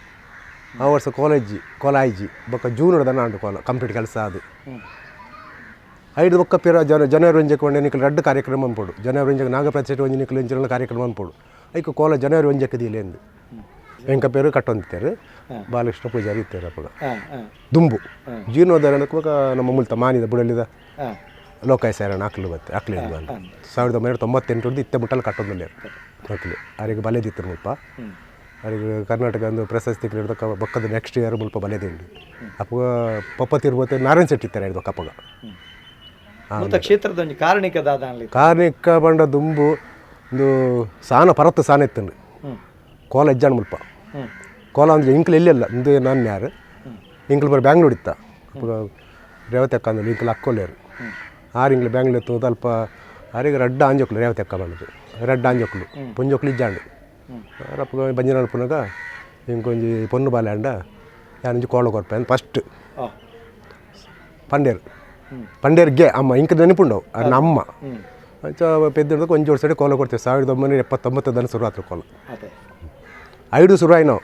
ಆ ವರ್ಷ ಕೋಲಜ್ಜಿ ಕೋಲ ಆಯ್ಜಿ ಬೊಕ್ಕ ಜೂನ್ ದನ ಉಂಡು ಕೋಲ ಕಂಪ್ಲೀಟ್ ಕೆಲಸ ಅದು ಐದು ಬೊಕ್ಕ ಪಿರ ಜನವರಿ 1ಕ್ಕೆ ಒಂಡೆ ನಿಕ್ಲು ರಡ್ಡು ಕಾರ್ಯಕ್ರಮ ಅನ್ಪೋಡು. ಜನವರಿ 1ಕ್ಕೆ ನಾಗ ಪ್ರತಿಷ್ಠೆ ಒಂಜಿ ನಿಕ್ಲು ಇಂಚಿನ ಕಾರ್ಯಕ್ರಮ ಅನ್ಪೋಡು ಐಕ್ ಕೋಲ ಜನವರಿ 1ಕ್ಕೆ ದೀಲೆಂದು ವೆಂಕಪೇರು ಕಟ್ಟೊಂದಿತ್ತಾರೆ ಬಾಲಕೃಷ್ಣ ಪೂಜಾರಿ ಇತ್ತಾರೆ ಅಪ್ಪಗ ದುಂಬು ಜೀರ್ಣೋದ್ಧಾರ ನಮ್ಮ ಮುಲ್ತ ಮಾನಿದ ಬುಡಲಿದ ಲೋಕಾಯಸಾರಣ ಅಕ್ಲು ಬತ್ತೆ ಅಕ್ಲು ಅಂತ 1998 ಇತ್ತೆ ಮುಟ್ಟಲ್ಲಿ ಕಟ್ಟೊಂದಿಲ್ಲ ಅಕ್ಲು ಅವರಿಗೆ ಬಲೆದಿತ್ತು ಮುಲ್ಪ ಅವರಿಗೆ ಕರ್ನಾಟಕ ಒಂದು ಪ್ರಶಸ್ತಿ ಬೊಕ್ಕದ ನೆಕ್ಸ್ಟ್ ಇಯರ್ ಮುಲ್ಪ ಬಲೆದಿಂಡು ಅಪ್ಪ ಪಪ್ಪ ತಿರುಪತಿ ನಾರಾಯಣ ಶೆಟ್ಟಿ ಇತ್ತಾರೆ ಹಿಡ್ದು ಕಪ್ಪಗ ಕ್ಷೇತ್ರದ ಕಾರಣಿಕ ಕಾರ್ಣಿಕ ಬಂಡ ದುಂಬು ಒಂದು ಸಾನ ಪರತ್ತು ಸಾನ ಇತ್ತಂಡು ಕೋಲ ಇಜ್ಜಾಣ ಮುಲ್ಪ ಕೋಲ ಅಂದರೆ ಇಂಕ್ಲು ಎಲ್ಲೆಲ್ಲ ಇಂದು ನಾನು ಯಾರು ಇಂಕ್ಲು ಬರೋ ಬ್ಯಾಂಗ್ಳೂರ್ ಇತ್ತ ರೇವತಿ ಅಕ್ಕ ಅಂದ್ರೆ ಇಂಕ್ಲು ಅಕ್ಕೋಲೇರು ಆರು ಇಂಗ್ಲು ಬ್ಯಾಂಗ್ಳೂರ್ ಇತ್ತು ಅಲ್ಪ ಆರಿಗೆ ರಡ್ಡ ಆಂಜೋಕ್ಲು ರೇವತಿ ಅಕ್ಕ ಬಂದದ್ದು ರಡ್ಡ ಆಂಜೋಕ್ಲು ಪೊಂಜೋಕ್ಲು ಇಜ್ಜಾಂಡು ರಪ್ಪ ಬಂಜಿನಾಳು ಪುನಗ ಇಂಕೊಂಜಿ ಪೊನ್ನು ಬಾಲೆ ಅಂಡ ಯಾನೊಂಜಿ ಕೋಲ ಕೊರ್ಪೆ ಫಸ್ಟ್ ಪಂಡೇರು ಪಂಡೇರ್ಗೆ ಅಮ್ಮ ಇಂಕ ನೆನಪುಂಡವು ಅನ್ನ ಅಮ್ಮ ಅಂಚ ಪೆದ್ದ ಒಂಜಿ ವರ್ಷ ಕೋಲ ಕೊಡ್ತೇವೆ 1979 ದನ ಶುರು ಆತ್ರ ಕೋಲ ಐದು ಶುರು ಆಯ್ನೋ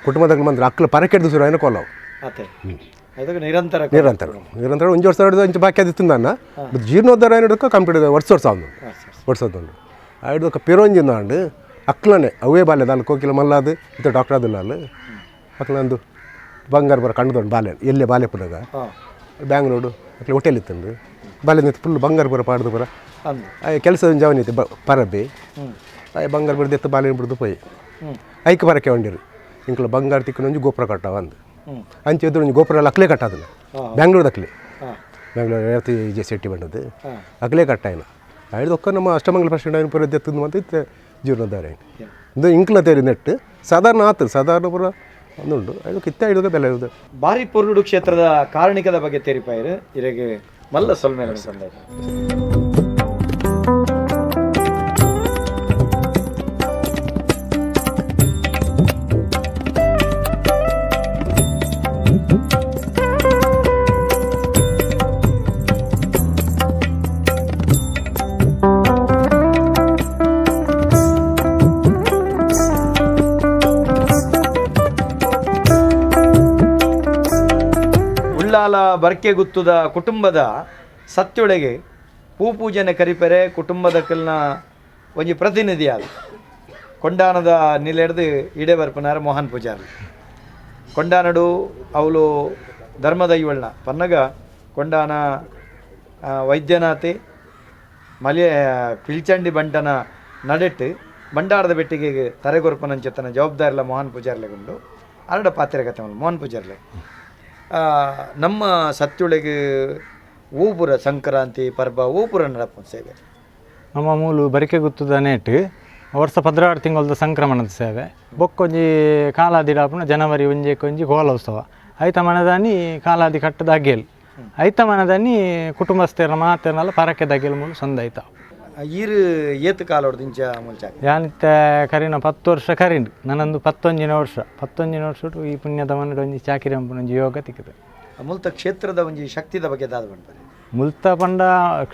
ಕುಟುಂಬದಾಗ ಬಂದ್ರೆ ಅಕ್ಕಲು ಪರಕೆಡ್ದು ಶುರು ಆಯ್ನ ಕೋಲ ನಿರಂತರ ನಿರಂತರ ನಿರಂತರ ಒಂಜಿ ವರ್ಷ ಅಂಚ ಬಾಕಿ ಅದು ನನ್ನ ಜೀರ್ಣೋದ್ಧಾರ ಏನಿಡಕ್ಕೆ ಕಂಪ್ಲೀಟ್ ವರ್ಷ ವರ್ಷ ಅವನು ವರ್ಷದೊಂದು ಐದು ಪಿರೋಂಜಿಂದ ಅಂಡು ಅಕ್ಲನೆ ಅವೇ ಬಾಲ್ಯದ ಅಲ್ಲಿ ಕೋಕಿಲ ಮಲ್ಲಾದು ಇತ್ತ ಡಾಕ್ಟರ್ ಅದಿಲ್ಲ ಅಲ್ಲಿ ಅಕ್ಲಂದು ಬಂಗಾರ ಬರ ಕಂಡದೊಂಡು ಬಾಲ್ಯ ಎಲ್ಲೇ ಬಾಲ್ಯ ಪುನಗ ಬ್ಯಾಂಗ್ಳೂರು ಅಕ್ಲೆ ಹೋಟೆಲ್ ಇತ್ತಂದು ಬಾಲ್ಯ ಫುಲ್ ಬಂಗಾರ ಬರ ಪಾಡ್ದು ಬರ ಕೆಲಸ ಜವನ ಐತಿ ಪರಬಿ ಬಂಗಾರ ಬಡ್ದು ಎತ್ತ ಬಾಲ್ಯ ಬಿಡ್ದು ಪೋಯಿ ಐಕ್ ಬರಕ್ಕೆ ಹೊಂಡಿರು ಇಂಕ್ಲ ಬಂಗಾರ ತಿಕ್ಕನೊಂಜಿ ಗೋಪುರ ಕಟ್ಟವ ಅಂದು ಅಂಚೆ ಎದುರು ಒಂಜಿ ಗೋಪುರ ಅಕ್ಲೆ ಕಟ್ಟೋದಿಲ್ಲ ಬ್ಯಾಂಗ್ಳೂರ್ದ ಅಕ್ಲೆ ಬ್ಯಾಂಗ್ಳೂರು ರೇವತಿ ಜೆ ಶೆಟ್ಟಿ ಬಂದದ್ದು ಅಕ್ಲೆ ಕಟ್ಟಾಯಿನ ಐದೊಕ್ಕ ನಮ್ಮ ಅಷ್ಟಮಂಗಲ ಪ್ರೆಸಿಡೆಂಟ್ ಪೂರ ಎತ್ತುಂದು ಅಂತ ಇತ್ತೆ ಜೀರ್ಣೋದ್ಧಾರ ಇದು ಇಂಕ್ಲ ತೇರಿ ನೆಟ್ಟು ಸಾಧಾರಣ ಆತು ಸಾಧಾರಣ ಪೂರ ಒಂದುಂಟು ಐದು ಕಿತ್ತ ಐದು ಬೆಲೆ ಇದು ಬಾರಿ ಪೊರ್ಲುಡು ಕ್ಷೇತ್ರದ ಕಾರಣಿಕದ ಬಗ್ಗೆ ತೇರಿಪಾಯರು ಇರೆಗೆ ಮಲ್ಲ ಸೊಲ್ಮೆ ಉಳ್ಳಾಲ ಬರ್ಕೆಗುತ್ತದ ಕುಟುಂಬದ ಸತ್ಯೊಳಗೆ ಪೂಪೂಜನೆ ಕರಿಪೆರೆ ಕುಟುಂಬದ ಕಲ್ನ ಒಂಜಿ ಪ್ರತಿನಿಧಿಯಾದ ಕೊಂಡಾನದ ನಿಲೆಡ್ದು ಇಡೆ ಬರ್ಪನಾರ ಮೋಹನ್ ಪೂಜಾರಿ ಕೊಂಡಾನಡು ಅವಳು ಧರ್ಮದೈವಳ್ನ ಪನ್ನಗ ಕೊಂಡಾನ ವೈದ್ಯನಾಥೆ ಮಲೆ ಪಿಲ್ಚಂಡಿ ಬಂಟನ ನಡೆಟ್ಟು ಬಂಡಾರದ ಬೆಟ್ಟಿಗೆ ತರೆಗೊರ್ಪನಂಚೆತ್ತನ ಜವಾಬ್ದಾರಿಲ ಮೋಹನ್ ಪೂಜಾರ್ಲೆಗುಂಡು ಅರಡ ಪಾತ್ರೆ ಮೋಹನ್ ಪೂಜಾರ್ಲೆ ನಮ್ಮ ಸತ್ಯೊಳಗೆ ಊಪುರ ಸಂಕ್ರಾಂತಿ ಪರ್ವ ಊಪುರ ನಡಪ ಸೇವೆ ನಮ್ಮ ಮೂಲು ಬರಿಕೆ ಗುತ್ತದ ನೇಟ್ ವರ್ಷ 16 ತಿಂಗಳದ ಸಂಕ್ರಮಣದ ಸೇವೆ ಬೊಕ್ಕೊಂಜಿ ಕಾಲಾದಿ ಡಾಪುನ ಜನವರಿ ಒಂಜೆಕ್ಕೊಂಜಿ ಕೋಲ ಉತ್ಸವ ಐತ ಮನದಾನಿ ಕಾಲಾದಿ ಕಟ್ಟದ ಅಗೇಲ್ ಐತ ಮನದಾನಿ ಕುಟುಂಬಸ್ಥರ ಮಾತೆರ್ನಲ್ಲ ಪರಕೆದ ಅಗೇಲ್ ಮೂಲು ಸೊಂದ ಐತ ಈರು ಏತು ಕಾಲೋಡ್ದಿಂಚ ಮುಂಚೆ ಯಾನಿತ್ತೆ ಕರಿನ 10 ವರ್ಷ ಕರಿಂಡು ನನ್ನೊಂದು 11 ವರ್ಷ 11 ವರ್ಷ ಈ ಪುಣ್ಯದ ಮನಡು ಒಂಜಿ ಚಾಕಿರಿ ಒಂಜಿ ಯೋಗ ತಿಕ್ಕದೆ ಮುಲ್ತ ಕ್ಷೇತ್ರದ ಒಂಜಿ ಶಕ್ತಿದ ಬಗ್ಗೆ ದಾದ ಬಂತಾರೆ ಮುಲ್ತ ಪಂಡ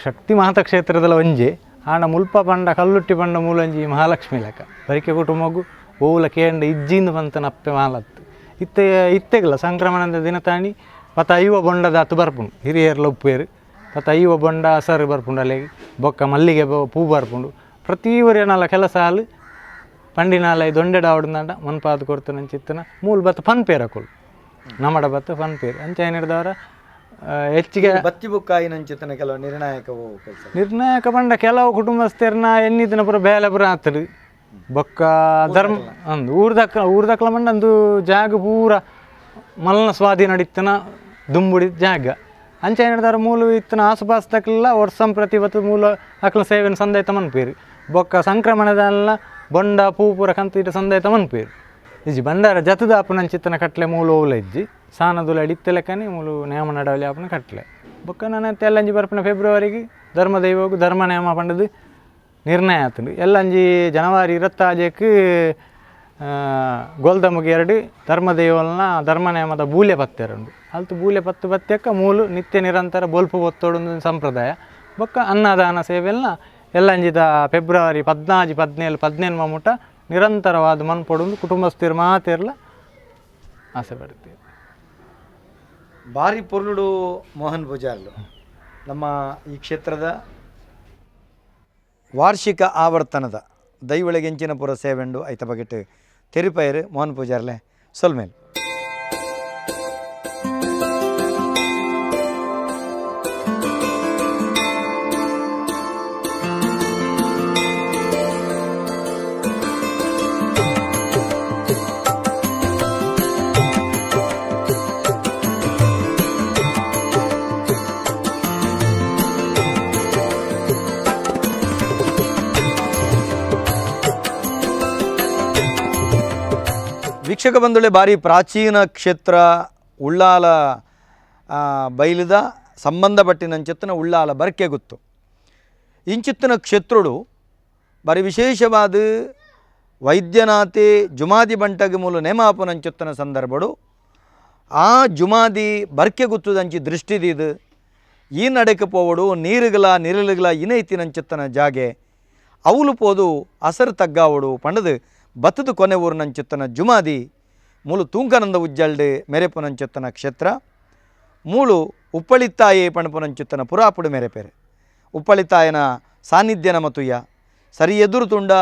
ಶಕ್ತಿ ಮಹತ ಕ್ಷೇತ್ರದಲ್ಲ ಒಂಜಿ ಆಂಡ ಮುಲ್ಪ ಪಂಡ ಕಲ್ಲುಟ್ಟಿ ಪಂಡ ಮೂಲೊಂಜಿ ಮಹಾಲಕ್ಷ್ಮಿ ಲೆಕ್ಕ ಬರಿಕೆ ಕುಟುಂಬಗು ಓವುಲ ಕೇಂಡ ಇಜ್ಜಿಂದು ಬಂತನ ಅಪ್ಪೆ ಮಾಲತ್ತು ಇತ್ತೆ ಇತ್ತೆಗಲ್ಲ ಸಂಕ್ರಮಣದ ದಿನ ತಾಣಿ ಪತ್ತ ಐವ ಬೊಂಡದ ಅತ್ತು ಬರ್ಪುಂಡು ಹಿರಿಯರ್ಲ ಉಪ್ಪೇರು ಪತ್ತ ಐವ ಬೊಂಡ ಅಸರು ಬರ್ಪುಂಡು ಅಲ್ಲಿಗೆ ಬೊಕ್ಕ ಮಲ್ಲಿಗೆ ಪೂ ಬರ್ಪುಂಡು ಪ್ರತಿ ಊರಿನಲ್ಲ ಕೆಲಸ ಹಾಲು ಪಂಡಿನಾಲ ದೊಂಡೆಡ ಆವಡ್ದಾಂಡ ಮನ್ಪಾದ ಕೊಡ್ತಾನ ಚಿತ್ತನ ಮೂಲ ಬತ್ತ ಪನ್ಪೇರ್ ಅಕುಲು ನಮ್ಮಡ ಬತ್ತ ಪನ್ಪೇರು ಅಂಚ ಏನಿಡ್ದವರ ಹೆಚ್ಚಿಗೆ ಬತ್ತಿ ಬುಕ್ಕಾಯಿನಂಚಿತನ ಕೆಲವು ನಿರ್ಣಾಯಕವು ಕೆಲಸ ನಿರ್ಣಾಯಕ ಪಂಡ ಕೆಲವು ಕುಟುಂಬಸ್ಥರನ್ನ ಎನ್ನಿದಿನ ಪೂರ ಬೇಲೆ ಪೂರ ಆತಡು ಬೊಕ್ಕ ಧರ್ಮ ಅಂದು ಊರ್ದಕ್ಕ ಊರ್ದಕ್ಕಲ ಮಂಡ ಅಂದು ಜಾಗ ಪೂರ ಮಲ್ನ ಸ್ವಾಧೀನ ಇತ್ತನ ದುಂಬುಡಿ ಜಾಗ ಅಂಚ ಏನಿಡ್ದಾರ ಮೂಲು ಇತ್ತನ ಆಸುಪಾಸು ತಕ್ಕಲ್ಲ ವರ್ಷಂ ಪ್ರತಿ ಬತ್ತು ಮೂಲ ಅಕ್ಲ ಸೇವೆನ ಸಂದಾಯ್ತ ಮನ್ಪೇರು ಬೊಕ್ಕ ಸಂಕ್ರಮಣದಲ್ಲ ಬೊಂಡ ಪೂ ಪೂರ ಕಂತ ಸಂದಾಯ್ತ ಮನ್ಪೇರು ಇಜ್ಜಿ ಬಂಡಾರ ಜತದ ಅಪ್ಪನಂಚಿತ್ತನ ಕಟ್ಲೆ ಮೂಲು ಓಲ ಇಜ್ಜಿ ಸಾನದುಲ ಅಡಿತ್ತಲೆಕ್ಕನೆ ಮೂಲು ನೇಮ ನಡವಲಿ ಅಪ್ಪನ ಕಟ್ಲೆ ಬೊಕ್ಕ ನಾನು ಎಲ್ಲಂಜಿ ಬರ್ಪಿನ ಫೆಬ್ರವರಿಗೆ ಧರ್ಮದೈವಗೂ ಧರ್ಮ ನೇಮ ಪಂಡದು ನಿರ್ಣಯ ಆತಂಡು ಎಲ್ಲಂಜಿ ಜನವರಿ 26ಕ್ಕೆ ಗೋಲ್ದಮಗೆ 2 ಧರ್ಮದೈವಲ್ನ ಧರ್ಮ ನೇಮದ ಬೂಲೆ ಪತ್ತೆರುಂಡು ಅಲ್ತು ಬೂಲೆ ಪತ್ತು ಪತ್ಯಕ್ಕ ಮೂಲು ನಿತ್ಯ ನಿರಂತರ ಬೋಲ್ಪು ಒತ್ತೋಡೊಂದು ಸಂಪ್ರದಾಯ ಬೊಕ್ಕ ಅನ್ನದಾನ ಸೇವೆಲ್ಲ ಎಲ್ಲಂಜಿದ ಫೆಬ್ರವರಿ 14 17 18 ಮುಟ ನಿರಂತರವಾದ ಮನ್ಪೊಡೊಂದು ಕುಟುಂಬಸ್ಥರು ಮಾತೆರ್ಲ ಆಸೆ ಪಡ್ತೀವಿ. ಬಾರಿ ಪೊರ್ಲುಡು ಮೋಹನ್ ಪೂಜಾರ್ಲು ನಮ್ಮ ಈ ಕ್ಷೇತ್ರದ ವಾರ್ಷಿಕ ಆವರ್ತನದ ದೈವಳಿಗೆಂಚಿನಪುರ ಸೇವೆಂಡು ಐತ ಬಗೆಟ್ ತೆರಿಪೈರು ಮೋಹನ್ ಪೂಜಾರ್ಲೆ ಸೊಲ್ಮೇಲ್. ವೀಕ್ಷಕ ಬಂಧುಗಳೇ, ಭಾರಿ ಪ್ರಾಚೀನ ಕ್ಷೇತ್ರ ಉಳ್ಳಾಲ ಬೈಲದ ಸಂಬಂಧಪಟ್ಟಿನಂಚಿತ್ತನ ಉಳ್ಳಾಲ ಬರ್ಕೆ ಗೊತ್ತು. ಇಂಚಿತ್ತನ ಕ್ಷೇತ್ರಡು ಭಾರಿ ವಿಶೇಷವಾದ ವೈದ್ಯನಾಥೆ ಜುಮಾದಿ ಬಂಟಗೆ ಮೂಲ ನೇಮಾಪನಂಚಿತ್ತನ ಸಂದರ್ಭಡು ಆ ಜುಮಾದಿ ಬರ್ಕೆ ಗುತ್ತದಂಚಿ ದೃಷ್ಟಿದಿದು ಈ ನಡೆಗೆ ಪೋವಡು ನೀರುಗಳ ನಿರಳುಗಳ ಇನೈತಿನಂಚಿತ್ತನ ಜಾಗೆ ಅವಲು ಪೋದು ಅಸರು ತಗ್ಗಾವಡು ಪಂಡದು ಬತ್ತದು ಕೊನೆ ಊರಿನಂಚಿತ್ತನ ಜುಮಾದಿ ಮೂಲು ತೂಂಕನಂದ ಉಜ್ಜಲ್ಡು ಮೆರೆಪುನಂಚಿತ್ತನ ಕ್ಷೇತ್ರ ಮೂಲು ಉಪ್ಪಳಿತ್ತಾಯೆ ಪಣಪುನಂಚಿತ್ತನ ಪುರಾಪುಡು ಮೆರೆಪೇರೆ ಉಪ್ಪಳಿತ್ತಾಯನ ಸಾನ್ನಿಧ್ಯ ನಮ್ಮ ತುಯ್ಯ ಸರಿ ಎದುರು ತುಂಡ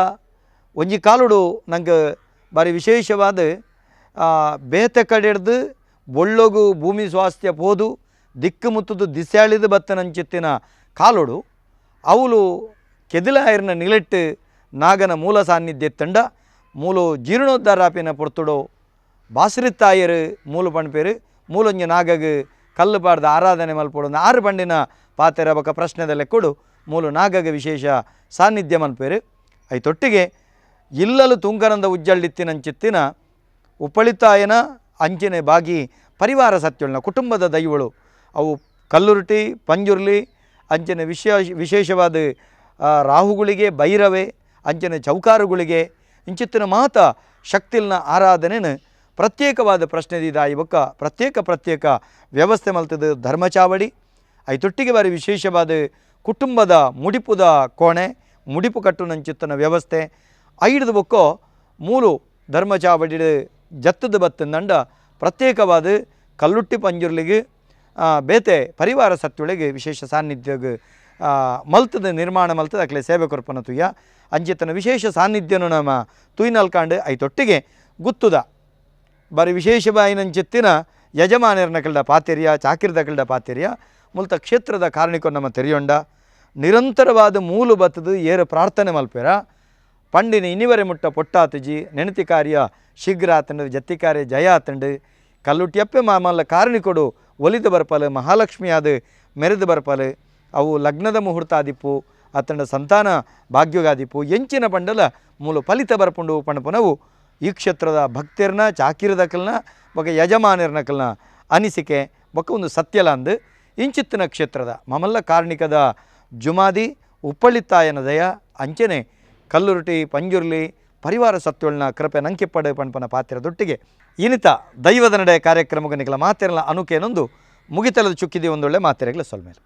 ಒಂಜಿ ಕಾಲುಡು ನಂಗೆ ಬಾರಿ ವಿಶೇಷವಾದ ಬೇತೆ ಕಡೆಡ್ದು ಬೊಳ್ಳೊಗು ಭೂಮಿ ಸ್ವಾಸ್ಥ್ಯ ಪೋದು ದಿಕ್ಕು ಮುತ್ತದು ದಿಸ್ಯಾಳಿದು ಬತ್ತನಂಚಿತ್ತಿನ ಕಾಲುಡು ಅವಲು ಕೆದಿಲಾಯರ್ನ ನಿಲೆಟ್ಟು ನಾಗನ ಮೂಲ ಸಾನ್ನಿಧ್ಯ ತಂಡ ಮೂಲು ಜೀರ್ಣೋದ್ಧಾರಾಪಿನ ಪೊರ್ತುಡು ಬಾಸರಿತ್ತಾಯರು ಮೂಲು ಪಣ್ಪೇರು ಮೂಲೊಂಜಿ ನಾಗಗ್ ಕಲ್ಲು ಪಾಡ್ದ ಆರಾಧನೆ ಮಲ್ಪೊಡು ಆರು ಪಂಡಿನ ಪಾತೆರ ಬೊಕ ಪ್ರಶ್ನೆದ ಲೆಕ್ಕೊಡು ಮೂಲು ನಾಗಗ ವಿಶೇಷ ಸಾನ್ನಿಧ್ಯ ಮನ್ಪೇರು. ಐತೊಟ್ಟಿಗೆ ಇಲ್ಲಲು ತುಂಕರಂದ ಉಜ್ಜಳ್ಳಿತ್ತಿನಂಚಿತ್ತಿನ ಉಪ್ಪಳಿತಾಯನ ಅಂಚನೆ ಬಾಗಿ ಪರಿವಾರ ಸತ್ಯೊಳ್ನ ಕುಟುಂಬದ ದೈವಳು ಅವು ಕಲ್ಲುರುಟಿ ಪಂಜುರ್ಲಿ ಅಂಚನೆ ವಿಶೇಷವಾದ ರಾಹುಗಳಿಗೆ ಭೈರವೆ ಅಂಚನೆ ಚೌಕಾರುಗಳಿಗೆ ಇಂಚಿತ್ತಿನ ಮಾತ ಶಕ್ತಿಲ್ನ ಆರಾಧನೆನ ಪ್ರತ್ಯೇಕವಾದ ಪ್ರಶ್ನೆ ಬೊಕ್ಕ ಪ್ರತ್ಯೇಕ ಪ್ರತ್ಯೇಕ ವ್ಯವಸ್ಥೆ ಮಲ್ತದ ಧರ್ಮಚಾವಡಿ. ಐತೊಟ್ಟಿಗೆ ಬಾರಿ ವಿಶೇಷವಾದ ಕುಟುಂಬದ ಮುಡಿಪುದ ಕೋಣೆ ಮುಡಿಪು ಕಟ್ಟುನಂಚಿತ್ತನ ವ್ಯವಸ್ಥೆ ಐಡ್ದು ಬೊಕ್ಕೋ ಮೂಲು ಧರ್ಮಚಾವಡಿ ಜತ್ತದ ಬತ್ತಂದಂಡ ಪ್ರತ್ಯೇಕವಾದ ಕಲ್ಲುಟ್ಟಿ ಪಂಜುರ್ಲಿಗೆ ಬೇತೆ ಪರಿವಾರ ಸತ್ಯೊಳಗೆ ವಿಶೇಷ ಸಾನ್ನಿಧ್ಯಗೆ ಮಲ್ತದ ನಿರ್ಮಾಣ ಮಲ್ತದ ಅಕ್ಲೆ ಸೇವೆ ಕೊರ್ಪನ ತುಯ್ಯ ಅಂಚಿತನ ವಿಶೇಷ ಸಾನ್ನಿಧ್ಯನು ನಮ್ಮ ತುಯ್ನಲ್ಕಾಂಡು ಐತೊಟ್ಟಿಗೆ ಗುತ್ತುದ ಬಾರಿ ವಿಶೇಷವಾಯಿನಂಚಿತ್ತಿನ ಯಜಮಾನರ್ನ ಕಲ್ಡ ಪಾತೆರ್ಯ ಚಾಕಿರ್ದ ಕಲ್ಡ ಪಾತೆರ್ಯ ಮುಲ್ತ ಕ್ಷೇತ್ರದ ಕಾರಣಿಕೊ ನಮ್ಮ ತೆರಿಯೊಂಡ ನಿರಂತರವಾದ ಮೂಲು ಬತ್ತದು ಏರು ಪ್ರಾರ್ಥನೆ ಮಲ್ಪೇರ ಪಂಡಿನ ಇನಿವರೆ ಮುಟ್ಟ ಪೊಟ್ಟಾತುಜಿ ನೆನತಿ ಕಾರ್ಯ ಶೀಘ್ರ ಆತಂಡು ಜತ್ತಿ ಕಾರ್ಯ ಜಯ ಆತಂಡು ಕಲ್ಲುಟ್ಟಿಯಪ್ಪೆ ಮಾಮಲ್ಲ ಕಾರಣಿಕೊಡು ಒಲಿದು ಬರ್ಪಲು ಮಹಾಲಕ್ಷ್ಮಿಯಾದ ಮೆರೆದು ಬರ್ಪಲು ಅವು ಲಗ್ನದ ಮುಹೂರ್ತ ಆದಿಪ್ಪು ಆತಂಡ ಸಂತಾನ ಭಾಗ್ಯಗಾದಿಪ್ಪು ಎಂಚಿನ ಪಂಡಲ ಮೂಲ ಫಲಿತ ಬರ್ಪುಂಡು ಪಣಪುನವು ಈ ಕ್ಷೇತ್ರದ ಭಕ್ತಿರ್ನ ಚಾಕಿರದಕಲ್ನ ಬೊಕ ಯಜಮಾನರ್ನಕಲ್ನ ಅನಿಸಿಕೆ ಬೊಕ ಒಂದು ಸತ್ಯಲಾಂದು ಇಂಚಿತ್ತಿನ ಕ್ಷೇತ್ರದ ಮಮಲ್ಲ ಕಾರ್ಣಿಕದ ಜುಮಾದಿ ಉಪ್ಪಳಿತ್ತಾಯನ ದಯ ಅಂಚನೆ ಕಲ್ಲುರುಟಿ ಪಂಜುರ್ಲಿ ಪರಿವಾರ ಸತ್ಯೊಳ್ನ ಕೃಪೆ ನಂಕಿಪ್ಪಡೆ ಪಣ್ಪನ ಪಾತ್ರದೊಟ್ಟಿಗೆ ಇನಿತ ದೈವದ ನಡೆ ಕಾರ್ಯಕ್ರಮಕ್ಕೆ ನಿಕಲ ಮಾತೆರಲ ಅನುಕೇನೊಂದು ಮುಗಿತಲದ ಚುಕ್ಕಿದೆ ಒಂದೊಳ್ಳೆ ಮಾತೆರೆಗಳ ಸೊಲ್ಮೇಲೆ.